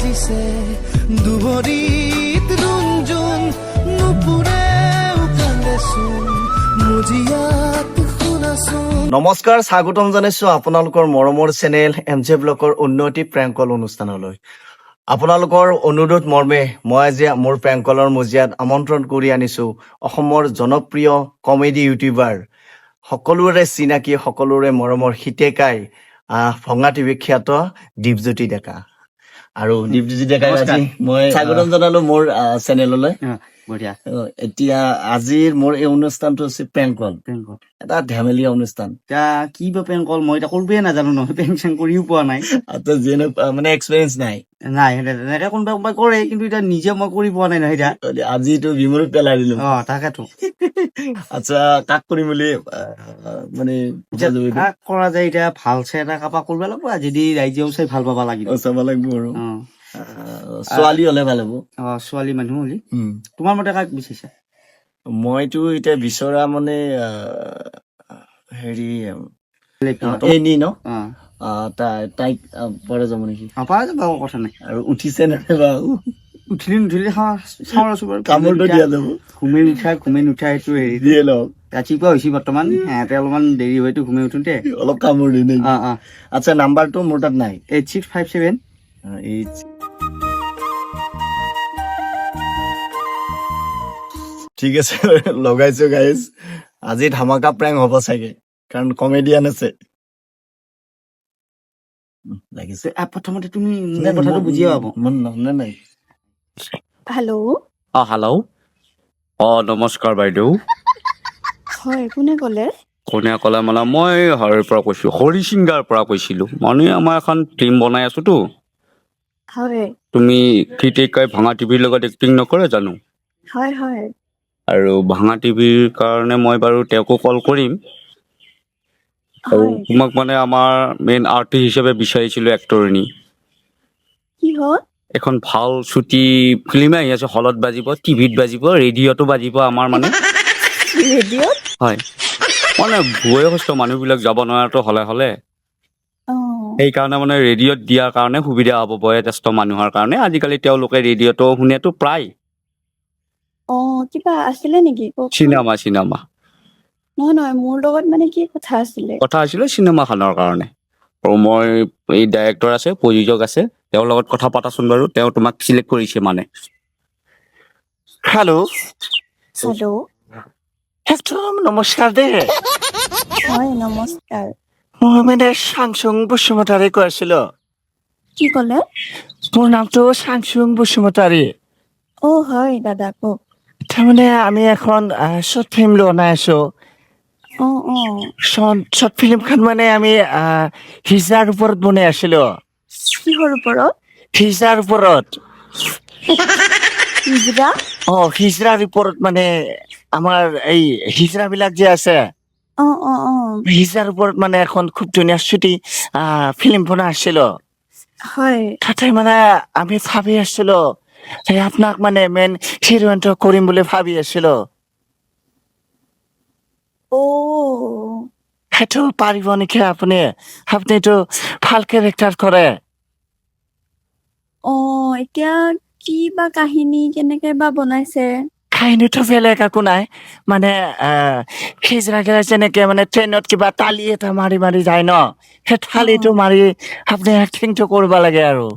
নাচিছে দুভৰিত ৰুণজুন নুপুৰে কান্দেচোন মজিয়াত শুনাচোন। নমস্কাৰ, স্বাগতম জনাইছো আপোনালোকৰ মৰমৰ চেনেল এম জে ব্লকৰ উন্নতি প্ৰেংকল অনুষ্ঠানলৈ। আপোনালোকৰ অনুৰোধ মৰ্মে মই আজি মোৰ প্ৰেংকলৰ মজিয়াত আমন্ত্ৰণ কৰি আনিছো অসমৰ জনপ্ৰিয় কমেডি ইউটিউবাৰ, সকলোৰে চিনাকি, সকলোৰে মৰমৰ হিতেকাই ভঙা টিভি খ্যাত দীপজ্যোতি ডেকা। আৰু দীপজ্যোতি ডেকাক নমস্কাৰ। আজি মই স্বাগতম জনালো মোৰ চেনেললৈ। বঢ়িয়া। এতিয়া আজিৰ মোৰ এই অনুষ্ঠানটো হৈছে প্ৰেংকল। প্ৰেংক কল। এটা ধেমেলীয়া অনুষ্ঠান। এতিয়া কি বা প্ৰেংক কল, মই এতিয়া কৰিবই নাজানো নহয়, প্ৰেংক চেং কৰিও পোৱা নাই। আচ্ছা, যিয়ে নহওক, মানে এক্সপিৰিয়েঞ্চ নাই? নাই, তেনেকে কোনোবাই কোনোবাই কৰে, কিন্তু এতিয়া নিজে মই কৰি পোৱা নাই নহয় এতিয়া। আজিতো বিমূৰত পেলাই দিলো। অ, তাকেতো। আচ্ছা, কাক কৰিম বুলি মানে এতিয়া বুজা যাব এইটো? কাক কৰা যায় এতিয়া, ভাল চাই এটা কাপা কৰিব লাগিব, যদি ৰাইজেও চাই ভাল পাব লাগিব। অ, চাব লাগিব আৰু। ছোৱালী হলে ভাল হ'ব। অ, ছোৱালী মানুহ হ'লে তোমাৰ মতে কাক বিচাৰিছা? মইতো এতিয়া বিচৰা মানে হেৰি এনি ন। তাইক পৰা যাব নেকি? অ, পৰা যাব, একো কথা নাই। আৰু উঠিছে নে বাৰু? উঠিলি নুঠিলি চাওঁ আছো বাৰু। কামোৰটো দিয়া যাব। ঘুমে নুঠা, ঘুমে নুঠা, সেইটো হেৰি। দিয়ে লওক। ৰাতিপুৱা হৈছে বৰ্তমান, সিহঁতে অলপমান দেৰি হয়তো ঘুমে উঠোতে। অলপ কামোৰ দি নেকি? অ অ আচ্ছা, নাম্বাৰটো মোৰ তাত নাই। 8657। এইট। ঠিক আছে, লগাইছো গাইজ। আজি ধামাকা প্ৰেংক হ'ব চাগে, কাৰণ কমেডিয়ান আছে। লাগিছে। প্ৰথমতে তুমি মোৰ কথাটো বুজিয়ে পাব। মন নাই নাই। হেল্ল'। অ, হেল্ল', অ, নমস্কাৰ বাইদেউ। হয়, কোনে ক'লে? কোনে ক'লে মানে মই হেৰিৰ পৰা কৈছোঁ, হৰিশিংগাৰ পৰা কৈছিলোঁ। মানে আমাৰ এখন ফিল্ম বনাই আছোতো। হয়। তুমি কৃতিকাই ভঙা টিভিৰ লগত এক্টিং নকৰে জানো? হয় হয়। আৰু ভঙা টিভিৰ কাৰণে মই বাৰু তেওঁকো কল কৰিম আৰু তোমাক মানে আমাৰ মেইন আৰ্টিষ্ট হিচাপে বিচাৰিছিলোঁ, এক্টৰণী। কি হ'ল? এখন ভাল চুটি ফিল্মে আহি আছে, হলত বাজিব, টিভিত বাজিব, ৰেডিঅ'তো বাজিব আমাৰ মানে। ৰেডিঅ'ত? হয়, মানে বয়সস্থ মানুহবিলাক যাব নোৱাৰাটো হলে হলে। সেইকাৰণে মানে ৰেডিঅ'ত দিয়াৰ কাৰণে সুবিধা হ'ব বয়োজ্যেষ্ঠ মানুহৰ কাৰণে। আজিকালি তেওঁলোকে ৰেডিঅ'টো শুনেতো প্ৰায়। অ, কিবা আছিলে নেকি, কওকচোন। Cinema, cinema. নহয় নহয়, মোৰ লগত মানে কি কথা আছিলে? কথা আছিলে চিনেমাখনৰ কাৰণে। আৰু মই এই ডাইৰেক্টৰ আছে, প্ৰযোজক আছে, তেওঁৰ লগত কথা পাতাচোন বাৰু। তেওঁ তোমাক চিলেক্ট কৰিছে মানে। হেল্ল'। হেল্ল'। একদম নমস্কাৰ দেই। হয়, নমস্কাৰ। মই মানে চাংচুং বসুমতাৰী কৈ আছিলো। কি ক'লে? মোৰ নামটো চাংচুং বসুমতাৰী। অ, হয় দাদা, কওক। তাৰমানে আমি এখন শ্বৰ্ট ফিল্ম বনাই আছো। অ অ শ্বৰ্ট ফিল্মখন মানে আমি হিজৰাৰ ওপৰত বনাই আছিলো। কিহৰ ওপৰত? হিজৰাৰ ওপৰত। হিজৰা? অ, হিজৰাৰ ওপৰত, মানে আমাৰ এই হিজৰা বিলাক যে আছে। অ অ অ হিজৰাৰ ওপৰত মানে এখন খুব ধুনীয়া চুটি ফিল্ম বনাই আছিলো। তাতে মানে আমি ভাবি আছিলো এই আপোনাক মানে মেইন হিৰোইনটো কৰিম বুলি ভাবি আছিলো। সেইটো পাৰিব নেকি আপুনি? আপুনিতো ভাল কেৰেক্টাৰ কৰে। অ, এতিয়া কি বা কাহিনী, কেনেকে বা বনাইছে? কাহিনীটো বেলেগ একো নাই, মানে হিজৰা গিলা যেনেকে মানে ট্ৰেইনত কিবা তালি এটা মাৰি মাৰি যায় ন, সেই থালিটো মাৰি আপুনি এক্টিংটো কৰিব লাগে। আৰু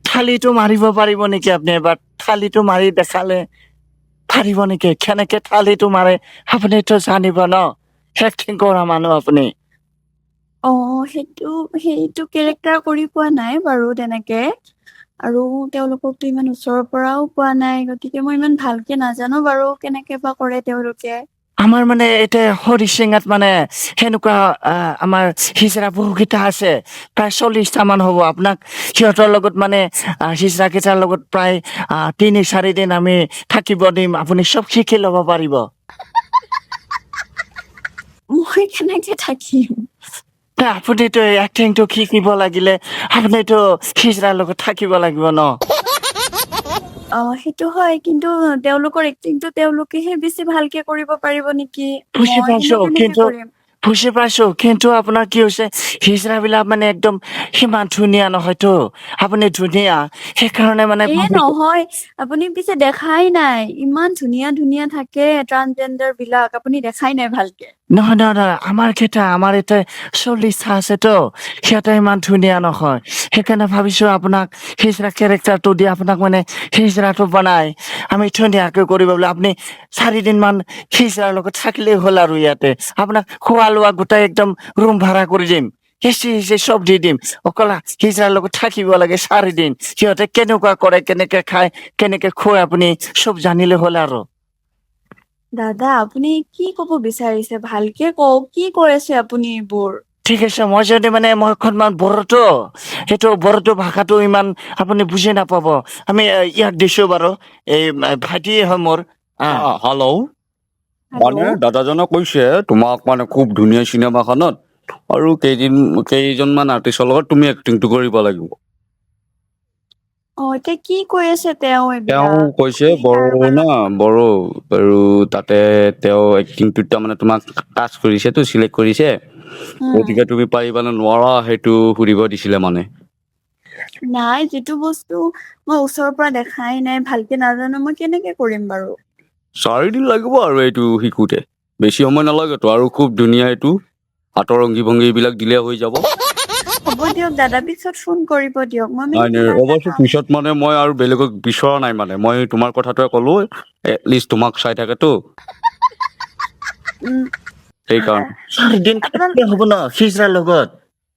থালিটো মাৰিব পাৰিব নেকি আপুনি? এবাৰ থালিটো মাৰি দেখালে পাৰিব নেকি? কেনেকে থালিটো মাৰে আপুনিতো জানিব ন, এক্টিং কৰা মানুহ আপুনি। অ, সেইটো সেইটো কেৰেক্টাৰ কৰি পোৱা নাই বাৰু তেনেকে, আৰু তেওঁলোককতো ইমান ওচৰৰ পৰাও পোৱা নাই, গতিকে মই ইমান ভালকে নাজানো বাৰু কেনেকে বা কৰে তেওঁলোকে। আমাৰ মানে এতিয়া হৰিশিঙাত মানে সেনেকুৱা আমাৰ হিজৰা বহুকেইটা আছে, প্ৰায় 40টা মান হ'ব। আপোনাক সিহঁতৰ লগত মানে হিজৰা কেইটাৰ লগত প্ৰায় 3-4 দিন আমি থাকিব দিম, আপুনি চব শিকি ল'ব পাৰিব। মই কেনেকে থাকিম? তে আপুনিতো এক্টিংটো শিকিব লাগিলে আপুনিতো হিজৰাৰ লগত থাকিব লাগিব ন। অ, সেইটো হয়, কিন্তু তেওঁলোকৰ এক্টিংটো তেওঁলোকেহে বেছি ভালকে কৰিব পাৰিব নেকি। বুজি মই পাইছো, এনে কেনেকে কিন্তু কৰিম? বুজি পাইছো, কিন্তু আপোনাৰ কি হৈছে, হিজৰাবিলাক মানে একদম সিমান ধুনীয়া নহয়তো, আপুনি ধুনীয়া, সেইকাৰণে মানে এ নহয়, আপুনি পিছে দেখাই নাই, ইমান ধুনীয়া ধুনীয়া থাকে ট্ৰান্সজেণ্ডাৰ বিলাক, আপুনি দেখাই নাই ভালকে। নহয় নহয় নহয়, আমাৰ কেইটা, আমাৰ এতিয়া 40টা আছেতো, সিহঁতে ইমান ধুনীয়া নহয়, সেইকাৰণে ভাবিছো আপোনাক হিজৰা কেৰেক্টাৰটো দি আপোনাক মানে হিজৰাটো বনাই আমি ধুনীয়াকৈ কৰিব বোলে। আপুনি 4 দিনমান হিজৰাৰ লগত থাকিলেই হ'ল আৰু ইয়াতে আপোনাক খোৱা লোৱা গোটেই একদম ৰুম ভাড়া কৰি দিম, হেঁচি হেঁচি চব দি দিম, অকল হিজৰাৰ লগত থাকিব লাগে 4 দিন। সিহঁতে কেনেকুৱা কৰে, কেনেকে খায়, কেনেকে খুৱাই, আপুনি চব জানিলে হ'ল আৰু। দাদা, আপুনি কি ক'ব বিচাৰিছে ভালকে কওক, কি কৈ আছে আপুনি এইবোৰ? ঠিক আছে, মই যদি মানে মই অকণমান বড়োটো, সেইটো বড়োটো ভাষাটো ইমান আপুনি বুজি নাপাব। আমি ইয়াক দিছো বাৰু, এই ভাইটিয়ে হয় মোৰ। হেল্ল', মানে হেল্ল'। দাদাজনে কৈছে তোমাক মানে খুব ধুনীয়া চিনেমাখনত আৰু কেইজনমান আৰ্টিষ্টৰ লগত তুমি এক্টিংটো কৰিব লাগিব। অ, এতিয়া কি কৈ আছে তেওঁ তেওঁ এইবিলাক? কৈছে আপুনি বড়ো কাৰোবাৰ না বড়ো, আৰু তাতে তেওঁ এক্টিংটোত তাৰমানে তোমাক টাচ কৰিছেতো, চিলেক্ট কৰিছে, গতিকে তুমি পাৰিবা নে নোৱাৰা সেইটো সুধিব দিছিলে মানে। নাই, যিটো বস্তু মই ওচৰৰ পৰা দেখাই নাই, ভালকে নাজানো, মই কেনেকে কৰিম বাৰু? 4 দিন লাগিব আৰু এইটো শিকোতে, বেছি সময় নালাগেতো, আৰু খুব ধুনীয়া এইটো হাতৰ অংগী ভংগী এইবিলাক দিলে হৈ যাব। হ'ব দিয়ক দাদা, পিছত ফোন কৰিব দিয়ক, মই মানে নাই নাই কিবা এটা অৱশ্যে কাম পিছত মানে মই আৰু বেলেগক বিচৰা নাই, মানে মই তোমাৰ কথাটোৱে ক'লো, এটলিষ্ট তোমাক চাই থাকেতো, সেইকাৰণে। 4 দিন আপোনাৰ থাকিলে হ'ব ন হিজৰাৰ লগত?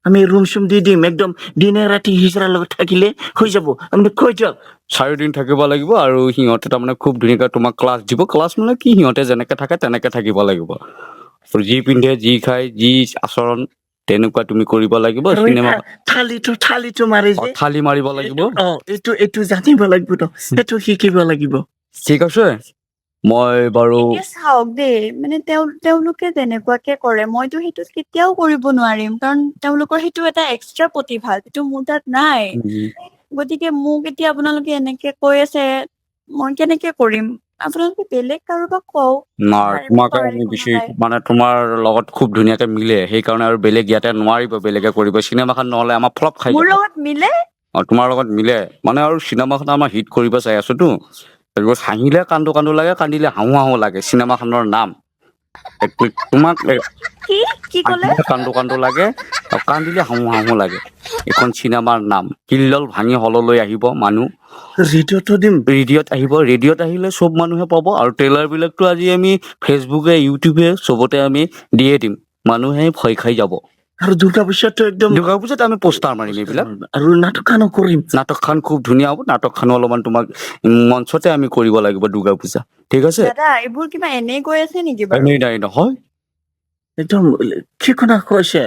আমি ৰুম চুম দি দিম, একদম দিনে ৰাতি হিজৰাৰ লগত থাকিলে হৈ যাব, আপুনি কৈ দিয়ক। 4 দিন থাকিব লাগিব আৰু সিহঁতে তাৰমানে খুব ধুনীয়াকৈ তোমাক ক্লাছ দিব। ক্লাছ মানে কি, সিহঁতে যেনেকে থাকে তেনেকে থাকিব লাগিব, আৰু যি পিন্ধে, যি খায়, যি আচৰণ, তেনেকুৱা তুমি কৰিব লাগিব। আৰু এই চিনেমা থালিটো মাৰি যে থালি মাৰিব লাগিব। অ, এইটো জানিব লাগিব তো, সেইটো শিকিব লাগিব। ঠিক আছে, মই বাৰু এতিয়া চাওক দেই, মানে তেওঁলোকে যেনেকুৱাকে কৰে, মইতো সেইটো কেতিয়াও কৰিব নোৱাৰিম, কাৰণ তেওঁলোকৰ সেইটো এটা এক্সট্ৰা প্ৰতিভা যিটো মোৰ তাত নাই। গতিকে মোক এতিয়া আপোনালোকে এনেকে কৈ আছে, মই কেনেকে কৰিম? আপোনালোকে বেলেগ কাৰোবাক কওক। নাই, পাৰিব তোমাকে পাৰে আমি কোনোবাই। বিচাৰিছো, মানে তোমাৰ লগত খুব ধুনীয়াকে মিলে, সেইকাৰণে আৰু বেলেগ ইয়াতে নোৱাৰিব বেলেগে কৰিব চিনেমাখন, নহ'লে আমাৰ ফ্লপ খাই মোৰ যাব। লগত মিলে? অ, তোমাৰ লগত মিলে মানে, আৰু চিনেমাখন আমাৰ হিট কৰিব চাই আছোতো। তাৰপিছত হাঁহিলে কান্দো কান্দো লাগে, কান্দিলে হাঁহো হাঁহো লাগে চিনেমাখনৰ নাম। তোমাক কি কি ক'লে? হাঁহিলে কান্দো কান্দো লাগে আৰু কান্দিলে হাঁহো হাঁহো লাগে, এইখন চিনেমাৰ নাম। কিল্লল ভাঙি হললৈ আহিব মানুহ। ৰেডিঅ'টো দিম। ৰেডিঅ'ত আহিব, ৰেডিঅ'ত আহিলে চব মানুহে পাব, আৰু ট্ৰেইলাৰ বিলাকতো আজি আমি ফেচবুকে, ইউটিউবে চবতে আমি দিয়ে দিম, মানুহে ভয় খাই যাব। আৰু দুৰ্গা পূজাতো একদম দুৰ্গা পূজাত আমি পোষ্টাৰ মাৰিম এইবিলাক। আৰু নাটকখনো কৰিম। নাটকখন খুব ধুনীয়া হ'ব, নাটকখনো অলপমান তোমাক মঞ্চতে আমি কৰিব লাগিব দুৰ্গা পূজা, ঠিক আছে? দাদা, এইবোৰ কিবা এনেই কৈ আছে নেকি বাৰু? এনেই নাই নহয়। একদম কি কথা কৈছে,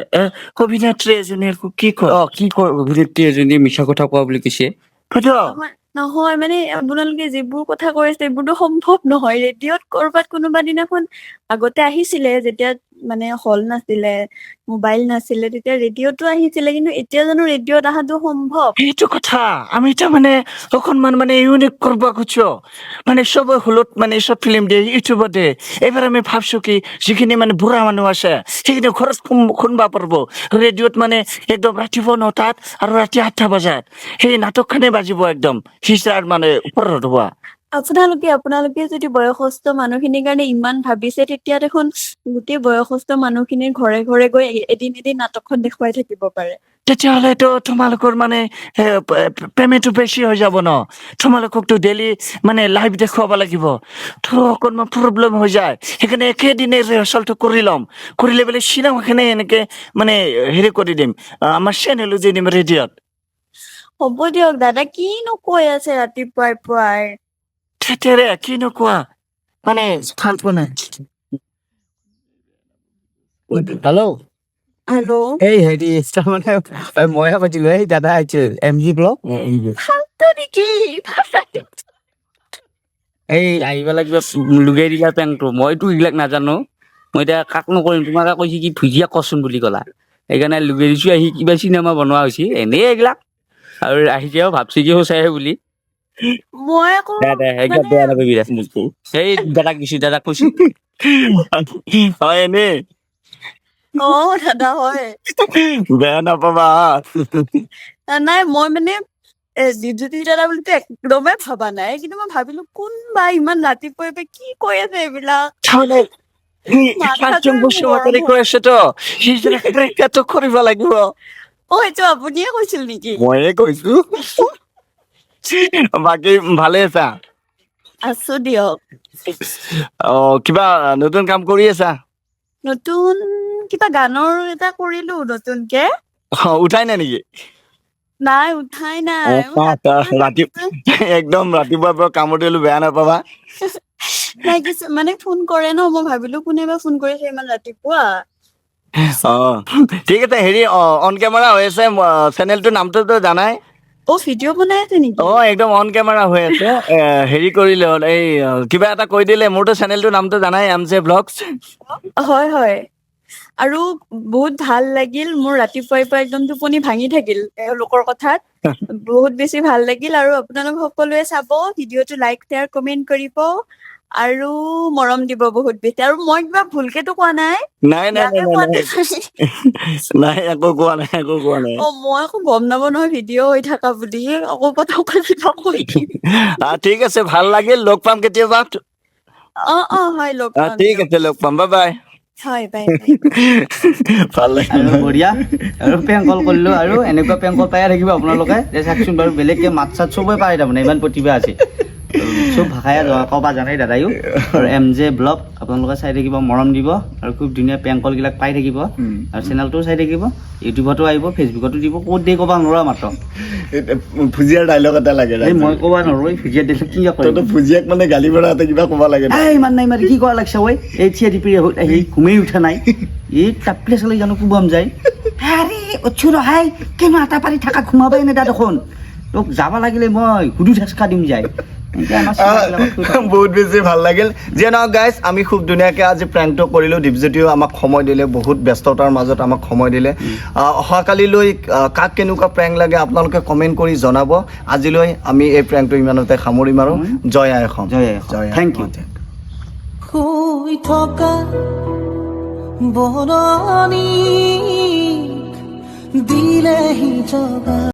অভিনেত্ৰী এজনীয়ে কি কয়? অ, কি কয়, অভিনেত্ৰী এজনীয়ে মিছা কথা কোৱা বুলি কৈছে। সেইটো নহয় নহয়, মানে আপোনালোকে যিবোৰ কথা কৈ আছে এইবোৰতো সম্ভৱ নহয়। ৰেডিঅ'ত কৰবাত কোনোবা দিনাখন আগতে আহিছিলে, যেতিয়া মানে হল নাছিলে, মোবাইল নাছিলে, তেতিয়া ৰেডিঅ'টো আহিছিলে, কিন্তু এতিয়া জানো ৰেডিঅ'ত অহাটো সম্ভৱ? সেইটো কথা আমি তাৰমানে অকণমান মানে ইউনিক কৰিব খুজিছো, মানে চবে হলত মানে চব ফিল্ম দিয়ে, ইউটিউবত দিয়ে। এইবাৰ আমি ভাবছো কি, যিখিনি মানে বুঢ়া মানুহ আছে সেইখিনি ঘৰত শুনবা পাৰিব ৰেডিঅ'ত, মানে একদম ৰাতিপুৱা 9টাত আৰু ৰাতি 8টা বজাত সেই নাটকখনে বাজিব, একদম হিজৰাৰ মানে ওপৰত হোৱা। আপোনালোকে যদি বয়সস্থ মানুহখিনিৰ কাৰণে ইমান ভাবিছে, তেতিয়া দেখোন গোটেই বয়সস্থ মানুহখিনিৰ ঘৰে ঘৰে গৈ এদিন এদিন নাটকখন দেখুৱাই থাকিব পাৰে। তেতিয়াহ'লেতো তোমালোকৰ মানে পে'মেণ্টটো বেছি হৈ যাব ন, তোমালোককতো ডেইলি মানে লাইভ দেখুৱাব লাগিব, তো অকণমান প্ৰব্লেম হৈ যায়। সেইকাৰণে একেদিনে ৰিহাৰ্চেলটো কৰি ল'ম, কৰি লৈ পেলাই চিনেমাখনে এনেকে মানে হেৰি কৰি দিম, আমাৰ চেনেলো দি দিম ৰেডিঅ'ত। হ'ব দিয়ক দাদা, কিনো কৈ আছে ৰাতিপুৱাই পুৱাই। থেতেৰে কিনো কোৱা মানে ভাল পোৱা নাই। হেল্ল'। হেল্ল'। এই হেৰি, তাৰমানে মইহে পাতিলো, এই দাদা আহিছিল এম জি ব্লক। ফাল্টু নেকি? এই আহি পেলাই কিবা লুগাই দিলা পেংটো, মইতো এইবিলাক নাজানো, মই এতিয়া কাক নকৰিম, তোমাকে কৈছে কি ভুজিয়া কচোন বুলি ক'লা, সেইকাৰণে লুগাই দিছো। আহি কিবা চিনেমা বনোৱা হৈছে এনেই এইবিলাক, আৰু আহিছে আৰু ভাবছি কি সঁচাইহে বুলি। মই আকৌ দে দে, সেইবিলাক মানে বেয়া নাপাবি দে। সেই দাদাক দিছো, দাদাক কৈছো। হয় এনেই। অ দাদা হয়। বেয়া নাপাবা। নাই, মই মানে দীপজ্যোতি দাদা বুলিতো একদমেই ভবা নাই, কিন্তু মই ভাবিলো কোনবা ইমান ৰাতিপুৱাই বা কি কৈ আছে এইবিলাক। তাৰমানে মাথাটো সাতজন গৰম বসুমতাৰী হ'ল। কৈ আছে তো, হিজৰা কেৰেক্টাৰটো কৰিব লাগিব। অ, এইটো আপুনিয়ে কৈছিল নেকি? ময়ে কৈছো। বাকী ভালে আছা? আছো দিয়ক। অ, কিবা নতুন কাম কৰি আছা? নতুন কিবা গানৰ এটা কৰিলো নতুনকে। অ, উঠাই নাই নেকি? নাই, উঠাই নাই। ৰাতি একদম ৰাতিপুৱাৰ পৰা কামত দিলো, বেয়া নাপাবা। নাই, কিছু মানে ফোন কৰে ন, মই ভাবিলো কোনেবা ফোন কৰিছে ইমান ৰাতিপুৱা। অ, ঠিক আছে। হেৰি, অন কেমেৰা হৈ আছে, চেনেলটোৰ নামটোতো জানাই। অ, ভিডিঅ' বনাই আছে নেকি? অ, একদম অন কেমেৰা হৈ আছে। হেৰি কৰিলে হ'ল, এই কিবা এটা কৈ দিলে, মোৰতো চেনেলটোৰ নামটো জানাই, এম জে ব্লগছ। হয় হয়, আৰু বহুত ভাল লাগিল। মোৰ ৰাতিপুৱাই পৰা একদম টোপনি ভাঙি থাকিল এওঁলোকৰ কথাত। বহুত বেছি ভাল লাগিল। আৰু আপোনালোক সকলোৱে চাব ভিডিঅ'টো, লাইক, শ্বেয়াৰ, কমেণ্ট কৰিব আৰু মৰম দিব বহুত বেছি। আৰু মই কিবা ভুলকেতো কোৱা নাই? নাই নাই। বেয়াকে নাই। কোৱা নাই। নাই? নাই, একো কোৱা নাই, একো কোৱা নাই। অ, মই আকৌ গম নাপাওঁ নহয় ভিডিঅ' হৈ থাকা বুলি, আকৌ পটককৈ কিবা কৈ দিম। ঠিক আছে, ভাল লাগিল, লগ পাম কেতিয়াবা। অ অ হয়, লগ পাম ঠিক দিয়ক। আছে, লগ পাম, বাই বাই। হয়, বাই বাই। ভাল লাগিল। আৰু বঢ়িয়া, আৰু প্ৰেংক কল কৰিলোঁ, আৰু এনেকুৱা প্ৰেংক কল পায়ে থাকিব আপোনালোকে। যে চাওকচোন বাৰু, বেলেগকে মাত চাত চবেই পাৰে, তাৰমানে ইমান প্ৰতিভা আছে, চব ভাষাই ক'ব জানে দাদায়ো। আৰু এম জে ব্লগ আপোনালোকে চাই থাকিব, মৰম দিব, আৰু খুব ধুনীয়া প্ৰেংক কলবিলাক পাই থাকিব। আৰু চেনেলটোও চাই থাকিব, ইউটিউবতো আহিব, ফেচবুকতো দিব, ক'ত দিয়ে ক'ব নোৱাৰা মাত্ৰ। ভুজিয়াৰ ডাইলগ এটা লাগে। এই মই ক'ব নোৱাৰো, এই ভুজিয়া দিলে কি কৰিম? তহঁতৰ ভুজিয়াক মানে গালি পৰা এটা কিবা ক'ব লাগে। এই ইমান নাই মানে কি কৰা লাগছে ঐ, এই থিয়া দিপি আহি ঘুমেই উঠা নাই, এই টাপলে চালে জানো কোবাম যায়। আৰে অচ্ছু ৰহাই কেনে আটা পাৰি থাকা, ঘুমাবাই নেদা দেখোন, তোক যাব লাগিলে মই হুদু ঠেচকা দিম যায়। এনেকে আমাৰ চিনাকিবিলাকত কৈ থাকোঁ। বহুত বেছি ভাল লাগিল। যিয়ে নহওক গাইজ, আমি খুব ধুনীয়াকৈ আজি প্ৰেংকটো কৰিলোঁ। দীপজ্যোতিও আমাক সময় দিলে, বহুত ব্যস্ততাৰ মাজত আমাক সময় দিলে। অহাকালিলৈ কাক কেনেকুৱা প্ৰেংক লাগে আপোনালোকে কমেণ্ট কৰি জনাব। আজিলৈ আমি এই প্ৰেংকটো ইমানতে সামৰিম আৰু জয় আই অসম। জয় আই অসম। জয় আই Thank you. Assam. শুই থকা বননিক দিলেহি জগা।